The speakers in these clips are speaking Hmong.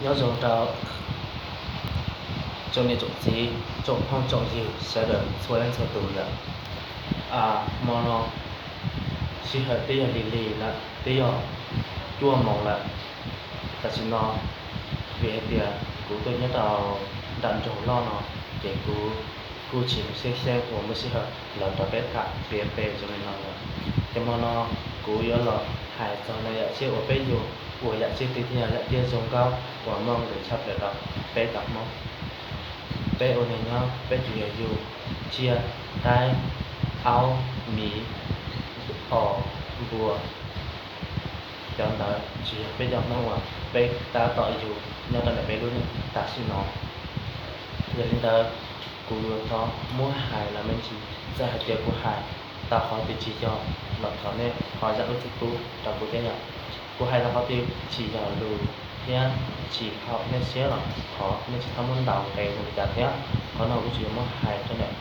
Nyob zoo rau tsoom niam tsoom txiv, tsoom phooj tsoom ywg sawv daws txhua leej txhua tus lawm. Hmo no sij hawm twb yog lig lig lawm, twb yog cuaj moos lawm. Tam sim no vim hais tias kuv tuaj nyob rau nram nroog loj no, ces kuv kuj tsis xyeej xyeeb uas muaj sij hawm los nrog peb tham piav pe zoo li no lawm. Ces hmo no kuv yuav los hais txog yam tsiaj uas peb yug, uas yam tsiaj twg thiaj yog yam tsiaj zoo nkauj uas muaj nqis tshaj plaws rau peb cov Hmoob. Peb ua neeg nyob peb tsuas yog yug tsiaj, qaib, aub, miv, os, npua. Cov ntawd tsis yog peb cov Hmoob uas peb tab tom yug nyob rau ntawm peb lub neej tam sim no. Yog li ntawd, kuv yuav thov muab hais los me ntsis, txawm hais tias kuv hais tau qhov twg tsis yog los thov nej ho zam lub txim pub rau kuv thiab yom. Kuv hais tau qhov twg tsis yog lus thiab tsis haum nej siab los thov nej tsis txhob muab ntaus nqe zoo li cas thiab. Qhov no kuv tsuas yog muab hais rau ntawm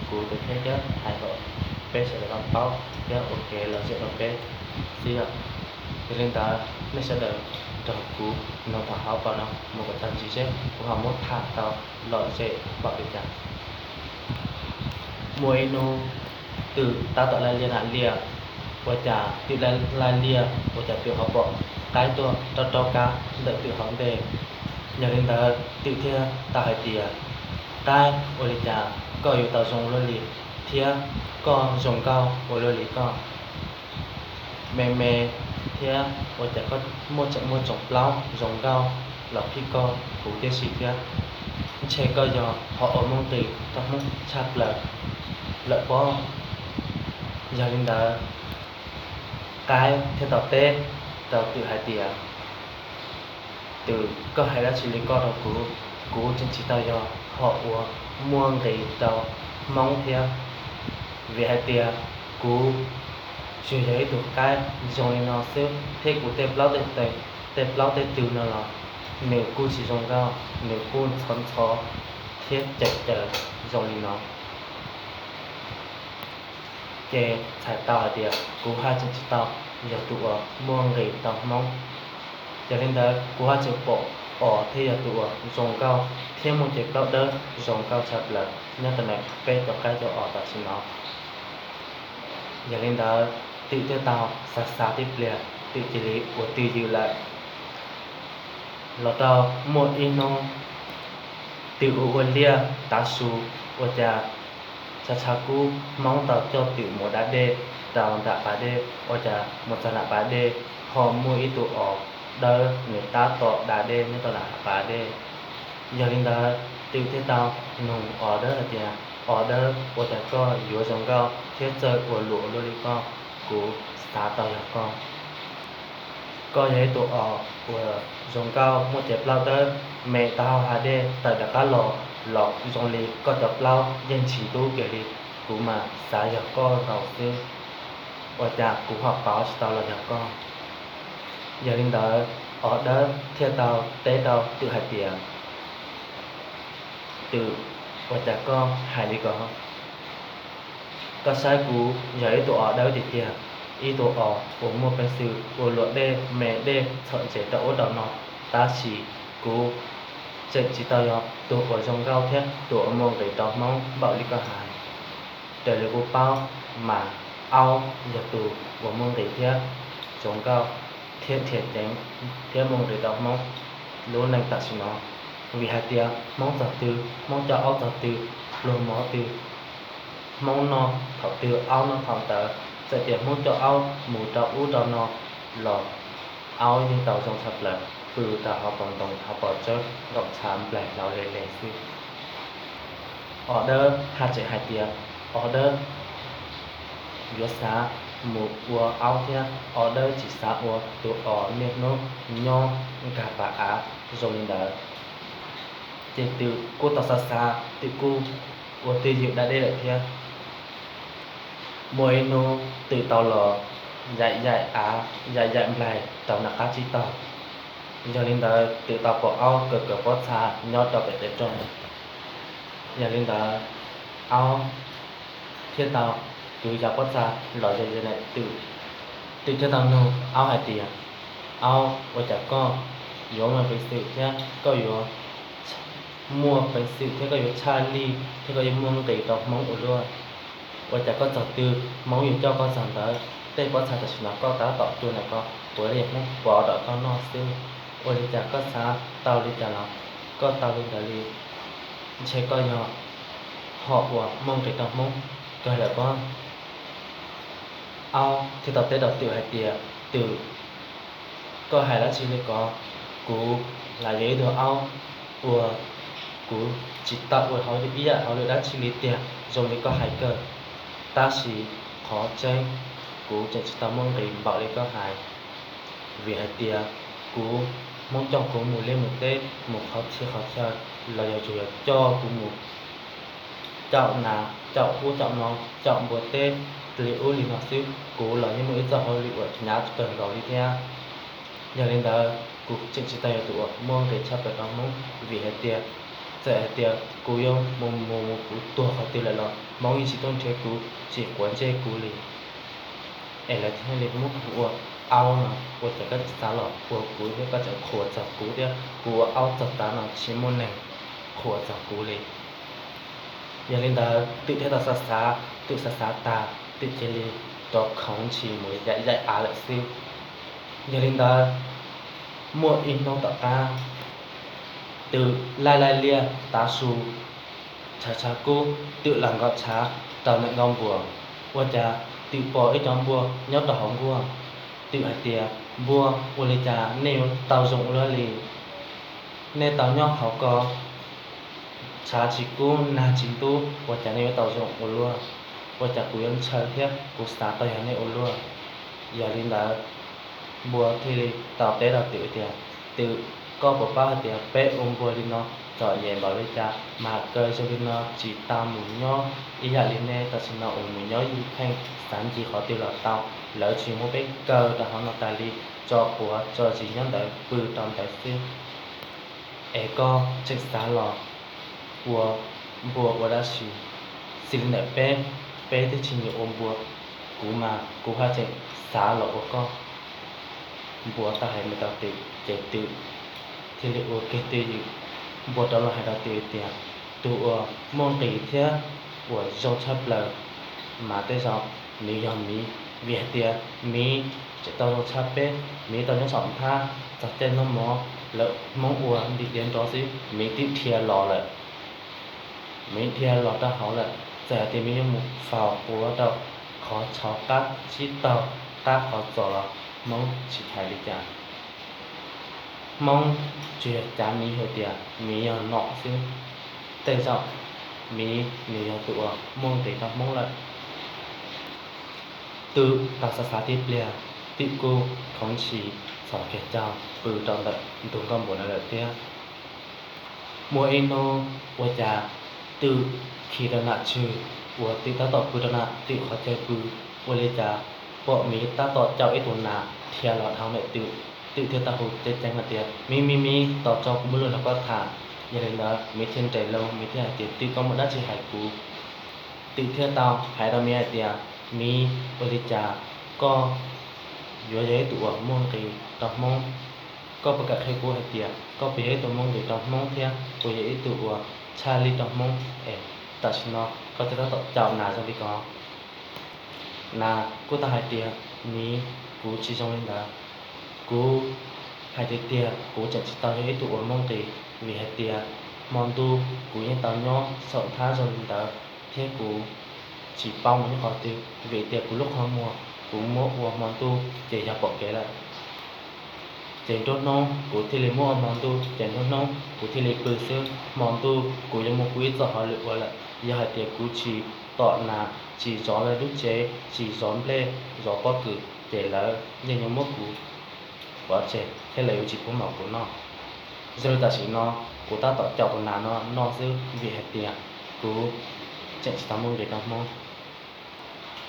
kuv tus kheej thiab hais kom peb sawv daws tau paub thiab ua kev lom zem rau peb xwb yom. Yog li ntawd nej sawv daws nrog kuv mloog thaum hauv paus no mus kom tag nrho seb kuv ho muab tham tau lom zem npaum li cas. Muaj ib hnub twm tab tom laij liaj nram liaj, ua cas twm laij liaj ua cas twm ho pom qaib tuaj raub raub kab ntawm twm hauv ntej. Yog li ntawd twm thiaj tau hais tias, qaib, ua li cas koj yuav tau zoo luaj li thiab koj zoo nkauj ua luaj li koj? Me me thiab ua cas koj muaj tseem muaj tsoom plaub zoo nkauj los phij koj kuv tib si thiab? Ntshe koj yog ho ua muaj nqis rau Hmoob tshaj plaws lawm pob. Yog li ntawd qaib thiaj tau teb rau twm hais tias, twm, koj hais dab tsi li koj rau kuv? Kuv tseem tsis tau yog ho ua muaj nqis rau Hmoob thiab, vim hais tias kuv tsuas yog ib tug qaib zoo li no xwb thiab kuv tej plaub tej tw, tej plaub tej tw no los nws kuj tsis zoo nkauj, nws kuj ntxhov ntxhov thiab caws caws zoo li no. Ces txhais tau hais tias kuv haj tseem tsis tau yog tus uas muaj nqis rau Hmoob. Yog li ntawd kuv haj tseem pom os thiaj yog tus uas zoo nkauj thiab muaj cev plaub dawb zoo nkauj tshaj plaws nyob rau ntawm peb cov qaib cov os tam sim no. Yog li ntawd twm thiaj tau xav xav tib pliag, twm cia li ua twj ywm lawm. Los rau muaj ib hnub twm ua ua liaj tav su, ua cas tshav tshav kub Hmoob tau coj twm mus da dej rau nram pas dej, ua cas mus txog nram pas dej ho muaj ib tug os dawb nws tab tom da dej nyob rau nram pas dej. Yog li ntawd twm thiaj tau nug os dawb hais tias, os dawb, ua cas koj yuav zoo nkauj thiab txawj ua luam luaj li koj? Kuv xav tau yog koj. Koj yog ib tug os uas zoo nkauj muaj cev plaub dawb, me tau hauv hav dej tawm rov qab los los zoo li koj cov plaub yeej tsis ntub kiag li. Kuv mas xav yog koj nkaus xwb, ua cas kuv ho paub tsis tau los yog koj. Yog li ntawd os dawb thiaj tau teb rau twm hais tias, twm, ua cas koj hais li ko? Koj saib kuv yog ib tug os dawb tiag tiag, ib tug os uas muaj peev xwm ua luam dej me dej txhom ntses rau ub rau no, tab sis kuv tseem tsis tau yog tus uas zoo nkauj thiab tus uas muaj nqis rau Hmoob npaum li koj hais. Raws li kuv paub mas aub yog tus uas muaj nqis thiab zoo nkauj thiab dhia ceev thiab muaj nqis rau Hmoob lub neej tam sim no. Vim hais tias Hmoob txog twg, Hmoob coj aub txog twg, pluag mov twg, Hmoob noj thaum twg aub noj thaum ntawd. Txawm tias Hmoob coj aub mus rau ub rau no los aub yeej tau zoo tshaj plaws, pw rau hauv paus ntoo hauv paus tsawb nkaum tshav nplaig hlauv le le xwb. Os dawb haj tseem hais tias os dawb yuav xav mus ua aub thiab os dawb tsis xav ua tus os niaj hnub nyob nkag pas av zoo li ntawd. Ces twm kuj tau xav xav, twm kuj ua twj ywm da dej lawm thiab. Muaj ib hnub twm tau los yaim yaim av, yaim yaim nplaig rau nram qab tsib taug. Yog li ntawd twm tau pom aub kawm kawm pob txha nyob rau pem tes rooj. Yog li ntawd aub thiaj tau kwv yav pob txha los ze ze ntawm twm. Twm thiaj tau nug aub hais tias, aub, ua cas koj yuav muaj peev xwm thiab koj yuav muaj peev xwm thiab koj yuav tshaj lij thiab koj yuav muaj nqis rau Hmoob ua luaj. Ua cas koj txog twg Hmoob yuav coj koj txog ntawd. Tej pob txha tam sim no koj tab tom cuag ntawm ko puav leej yog Hmoob pov rau koj noj xwb. Ua li cas koj xav tau li cas los koj tau li ntawd li. Ntshe koj yog hom uas muaj nqis rau Hmoob kawg lawm pob. Aub thiaj tau teb rau Twm hais tias, Twm, koj hais dab tsi li ko? Kuv lam yog ib tug aub uas kuv tsis tau ua hauj lwm ib yam hauj lwm dab tsi li tiag zoo li koj hais kawg, tab sis qhov tseeb kuv tseem tsis tau muaj nqis npaum li koj hais. Vim hais tias kuv, Hmoob coj kuv mus liaj mus teb, mus qhov txhia qhov chaw, los yog tsuas yog coj kuv mus caum nas caum ub caum no, caum npua teb li ub li no xwb, kuv los yeej muaj ib txoj hauj lwm uas hnyav kawg nkaus li thiab. Yog li ntawd kuv tseem tsis tau yog tus uas muaj nqis tshaj plaws rau Hmoob, vim hais tias txawm hais tias kuv yuav mus mus mus kuv tuag qhov twg lawm los Hmoob yeej tsis tuaj nrhiav kuv, tsis quav ntsej kuv li. Es lawv thiaj li muab kuv ua aub no, ua cas koj tseem xav los ua kuv thiab koj tseem qhuas txog kuv thiab, kuv ua aub txog tav no tsis muaj neeg qhuas txog kuv li. Yog li ntawd Twm thiaj tau xav xav, Twm xav xav tag Twm cia li rov khoov ntshis mus yaim yaim av lawm xwb. Yog li ntawd, muaj ib hnub tom qab, Twm laij laij liaj tav su, tshav tshav kub, Twm los nkaum tshav rau ntawm nkaus npua, ua cas Twm pom ib cov npua nyob rau hauv nkuaj. Twm hais tias, Npua, ua li cas nej yuav tau zoo ua luaj li? Nej tau nyob hauv ko, tshav tsis kub nag tsis ntub, ua cas nej yuav tau zoo ua luaj? Ua cas kuv yuav ntshaw thiab kuv xav tau yog nej ua luaj? Yog li ntawd, npua thiaj li tau teb rau Twm tias, Twm, koj puas paub hais tias peb ua npua li no txom nyem npaum li cas, mas kaw zoo li no tsis tau mus nyob ib yam li nej tam sim no uas mus nyob ywj pheej, xav ncig qhov twg los tau. Lawv tsis muab peb kaw rau hauv no tas li, tso quav tso zis nyob ntawd pw rau ntawd xwb. Es koj tseem xav los ua npua ua dab tsi? Xws li ntawm peb, peb twb tsis nyiam ua npua, kuv mas kuv haj tseem xav los ua koj. Npua tau hais li tau Twm ces Twm thiaj li ua kiag twj ywm. Npua rov los hais rau Twm tias, Tus uas muaj nqis thiab uas zoo tshaj plaws mas tej zaum nws yog miv, vim hais tias miv tseem tau zoo tshaj peb. Miv tau nyob saum nthab, txog caij noj mov lawv Hmoob ua ntim diav nrov xwb miv twb dhia los lawm. Miv dhia los rau hauv lawm, txawm hais tias miv yuav mus faus quav rau qhov tshauv qab tsib taug qab qhov txos los Hmoob tsis hais li cas. Hmoob tsuas yog cav miv hais tias miv yog nom xwb. Tej zaum miv nws yog tus uas muaj nqis rau Hmoob lawm. Twm tau xav xav tib pliag, Twm kuj khoov ntshis txhos kiag caug pw rau ntawm ntug nkauj npua ntawd lawm thiab. Muaj ib hnub ua cas Twm khi rau nram tswg uas Twm tab tom pw rau nram Twm qhov chaw pw, ua li cas pom miv tab tom caum ib tug nas dhia los dhau ntawm Twm. Twm thiaj tau hu ceev ceev hais tias, Miv, miv, miv, tos tso, kuv muaj lus nrog koj tham. Yog li ntawd miv thiaj nres loo, miv thiaj hais tias, Twm, koj muaj dab tsi hais kuv? Twm thiaj tau hais rau miv hais tias, Miv, ua li cas koj yuav yog ib tug uas muaj nqis rau Hmoob? Koj puas kam qhia kuv hais tias koj puas yog ib tug muaj nqis rau Hmoob thiab puas yog ib tug uas tshaj lij rau Hmoob es tam sim no koj tab tom caum nas zoo li ko? Nas kuj tau hais tias, Miv, kuv tsis zoo li ntawd. Kuv hais tiag tiag kuv tseem tsis tau yog ib tug uas muaj nqis, vim hais tias hmo ntuj kuv yeej tau nyob saum nthab zoo li ntawd thiab kuv tsis paub mus nyob qhov twg, vim tias kuv lub qhov muag kuv muab ua hmo ntuj ces yog pom kev lawm. Ces nruab hnub kuv thiaj li muab ua hmo ntuj, ces nruab hnub kuv thiaj li pw xwb. Hmo ntuj kuv yuav muaj kuv ib txoj hauj lwm ua lawm. Yog hais tias kuv tsis tom nas, tsis zov lawv lub tsev, tsis zov nplej zov pob kws, ces lawv yeej yuav muab kuv pov tseg thiab lawv yuav tsis pub mov kuv noj. Zoo li tam sim no kuv tab tom caum tus nas no noj xwb, vim hais tias kuv tseem tsis tau muaj nqis rau Hmoob.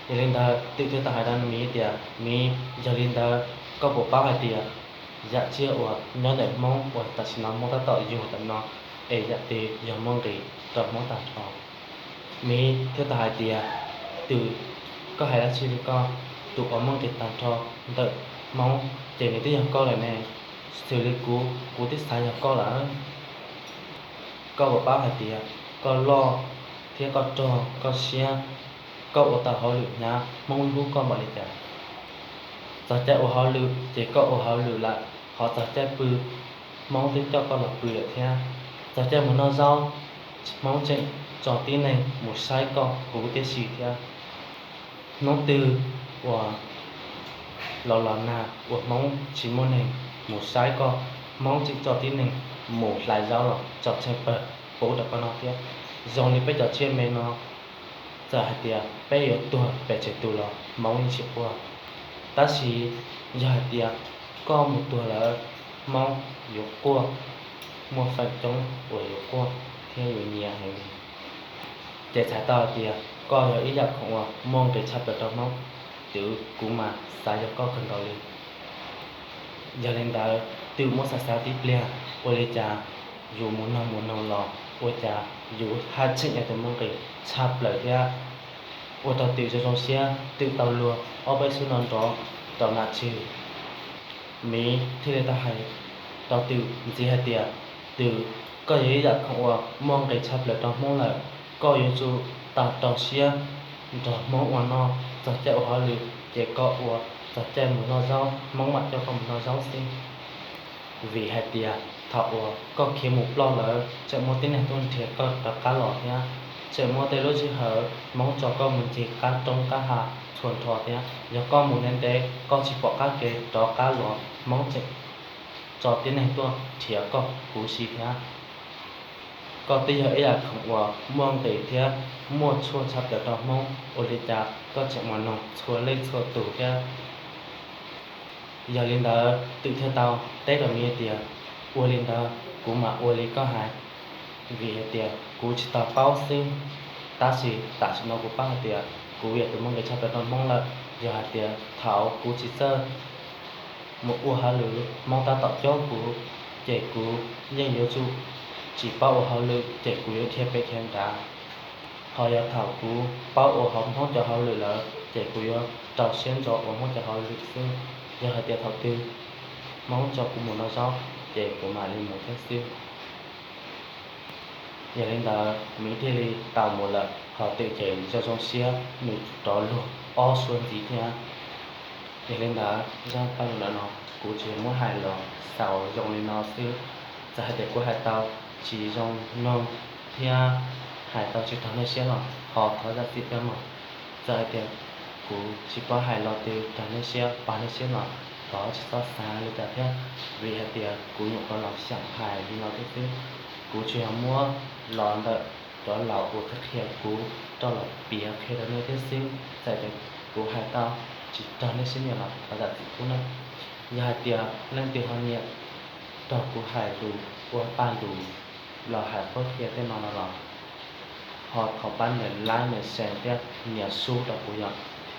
Yog li ntawd Twm thiaj tau hais rau miv tias, Miv, yog li ntawd koj puas paub hais tias yam tsiaj uas nyob ntawm Hmoob uas tam sim no Hmoob tab tom yug ntawm no es yam twg yog muaj nqis rau Hmoob tag nrho? Miv thiaj tau hais tias, Twm, koj hais dab tsi li koj? Tus uas muaj nqis tag nrho ntawm Hmoob ces nws twb yog koj lawm ne. Xws li kuv, kuv twb xav yog koj lawm. Koj puas paub hais tias koj loj thiab koj rog koj siab, koj ua tau hauj lwm hnyav Hmoob hlub koj npaum li cas? Txog caij ua hauj lwm ces koj ua hauj lwm lawm, ho txog caij pw, Hmoob twb coj koj los pw lawm thiab. Txog caij mus noj zaub, Hmoob tseem tso tib neeg mus saib koj huv tib si thiab. Hnub twg uas los los nag uas Hmoob tsis muaj neeg mus saib koj, Hmoob tseem tso tib neeg mus hlais zaub los tso tsheej pawg pub rau koj noj thiab. Zoo li peb cov tsiaj me no, txawm hais tias peb yuav tuag pes tsawg tus los Hmoob yeej tsis quaj. Tab sis yog hais tias koj mus tuag lawm, Hmoob yuav quaj, muaj feem coob uas yuav quaj thiab yuav nyiav heev li. Ces txhais tau hais tias koj yog ib yam khoom uas muaj nqis tshaj plaws rau Hmoob, twb kuv mas xav yog koj kawg nkaus li. Yog li ntawd twb muab xav xav tib pliag, ua li cas yus mus noog mus noog los ua cas yus haj tseem yog tus muaj nqis tshaj plaws thiab. Ua rau twb zoo zoo siab, twb tau luag ob peb xub no nrov rau nam tswv. Miv thiaj li tau hais rau twb ntxiv hais tias, twb, koj yog ib yam khoom uas muaj nqis tshaj plaws rau Hmoob lawm, koj yuav tsum tau rau siab nrog Hmoob ua noj, txog caij ua hauj lwm ces koj ua, txog caij mus noj zaub Hmoob mam coj koj mus noj zaub xwb. Vim hais tias thaum uas koj khiav mus ploj lawm tseem muaj tib neeg tuaj nrhiav koj rov qab los thiab, tseem muaj tej lub sij hawm Hmoob tso koj mus ncig qab roob qab hav txhua nrho thiab. Yog koj mus ntev ntev koj tsis pom qab kev rov qab los, Hmoob tseem tso tib neeg tuaj nrhiav koj huv si thiab. Koj twb yog ib yam khoom uas muaj nqis thiab muaj tshuaj tshaj plaws rau Hmoob, ua li cas koj tseem mus noog txhua leej txhua tus thiab? Yog li ntawd twb thiaj tau teb rau miv tias, ua li ntawd kuv mam ua li koj hais, vim hais tias kuv tsis tau paub xwb. Tab sis tam sim no kuv paub hais tias kuv yog tus muaj nqis tshaj plaws rau Hmoob lawm. Yog hais tias thaum kuv tsis txawj mus ua hauj lwm, Hmoob tab tom cob kuv, ces kuv yeej yuav tsum tsis paub ua hauj lwm ces kuv yuav dhia pem dhia nrad. Ho yog thaum kuv paub ua Hmoob cov hauj lwm lawm ces kuv yuav rau siab ntso ua Hmoob cov hauj lwm xwb. Yog hais tias thaum twg Hmoob tso kuv mus noj zaub ces kuv mam li mus thiab xwb. Yog li ntawd miv thiaj li tau mus lawm, ho twb ces zoo zoo siab nws rov luag ob suab ntxiv thiab. Yog li ntawd zaj paj lug ntawm no kuv tsuas yog muab hais los xaus zoo li no xwb. Txawm hais tias kuv hais tau tsis zoo mloog thiab hais tau tsis raug nej siab los ho thov zam txim thiab mog. Txawm hais tias kuv tsis paub hais lo twg raug nej siab, pab nej siab los thov tsis txhob xav li cas thiab, vim hais tias kuv nyuam qhuav los xyaum hais li no thiab xwb. Kuv tsuas yog muab lo ntawm cov laus uas qhia kuv rau los piav qhia rau nej thiab xwb. Txawm tias kuv hais tau tsis raug nej siab nyiam los thov zam txim thiab nawb. Yog hais tias leej twg ho nyiam raug kuv hais lus ua paj lus los hais qhuab qhia tej no no los ho thov pab nias like nias share thiab nias sub rau kuv, yog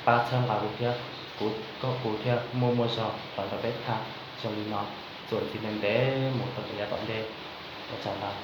pab txhawb nqa kuv thiab, kuv kom kuv thiaj muaj muaj zog los nrog peb tham zoo li no txuas ntxiv ntev ntev mus rau lawm yav tom ntej. Ua tsaug ntau.